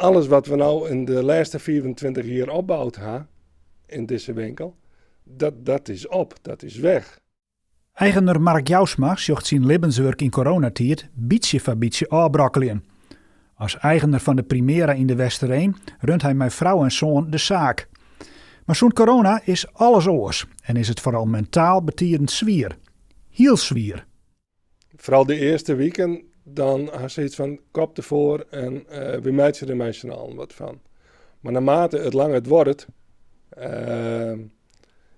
Alles wat we no yn de lêste 25 jier opboud ha yn dizze winkel, dat, dat is op, dat is weg. Eigener Mark Jousma sjocht syn libbenswurk yn coronatiid bytsje foar bytsje ôfbrokkeljen. As eigener fan de Primera yn De Westereen runt hy mei frou en soan de saak. Mar sûnt corona is alles oars en is it foaral mentaal betiden swier. Hiel swier. Foaral de earste wiken, dan hast sayts fan kop derfoar en wy meitsje der mei syn allen wat fan. Mar naarmate it langer duorret,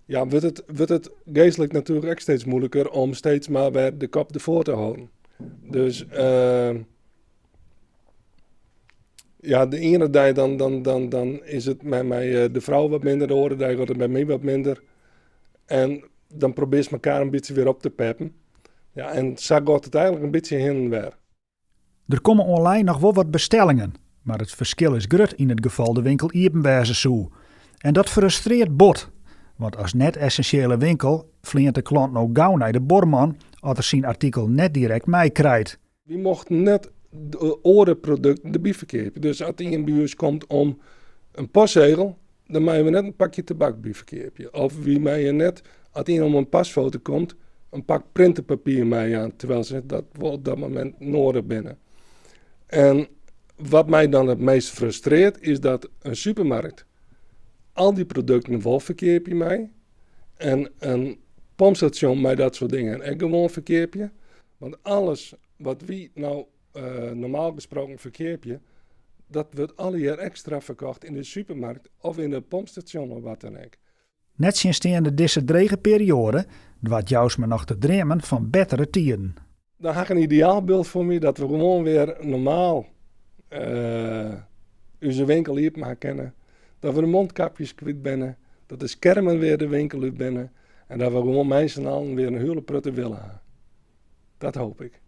ja, wurdt it geastlik natuerlik ek steeds moeilijker om steeds mar wer de kop derfoar te hâlden. Dus ja, de iene dei dan is it mei de frou wat minder, de oare dei giet it mei my wat minder. En dan probearst elkoar in bytsje wer op te peppen. Ja, en sa giet it eigentlik in bytsje hinne en wer. Der komme online noch wol wat bestellingen, mar it ferskil is grut yn it gefal de winkel iepen wêze soe. En dat frustrearret bot, want as net-essinsjele winkel fleant de klant no gau nei de buorman as er syn artikel net direkt meikrijt. Wy mochten net de oare produkten derby ferkeapje. Dus as ien by ús komt om in postsegel, dan meie we net in pakje tabak by ferkeapje. Of wy meie net, as ien om in pasfoto komt, in pak printerpapier meijaan, terwyl se dat wol op dat momint nedich binne. En wat my dan it meast frustrearret, is dat in supermarkt al dy produkten wol ferkeapje mei en in pompstasjon mei dat soart dingen ek gewoan ferkeapje. Want alles wat wy no normaal gesproken ferkeapje, dat wurdt allegear ekstra ferkocht yn de supermarkt of yn it pompstasjon of wat dan ek. Nettsjinsteande dizze drege perioade doart Jousma noch te dreamen fan bettere tiden. Dan ha ik in ideaalbyld foar my dat we gewoan wer normaal ús winkel iepen ha kinne. Dat we de mondkapjes kwyt binne, dat de skermen wer de winkel út binne en dat we gewoan mei syn allen wer in hiele protte wille ha. Dat hoopje ik.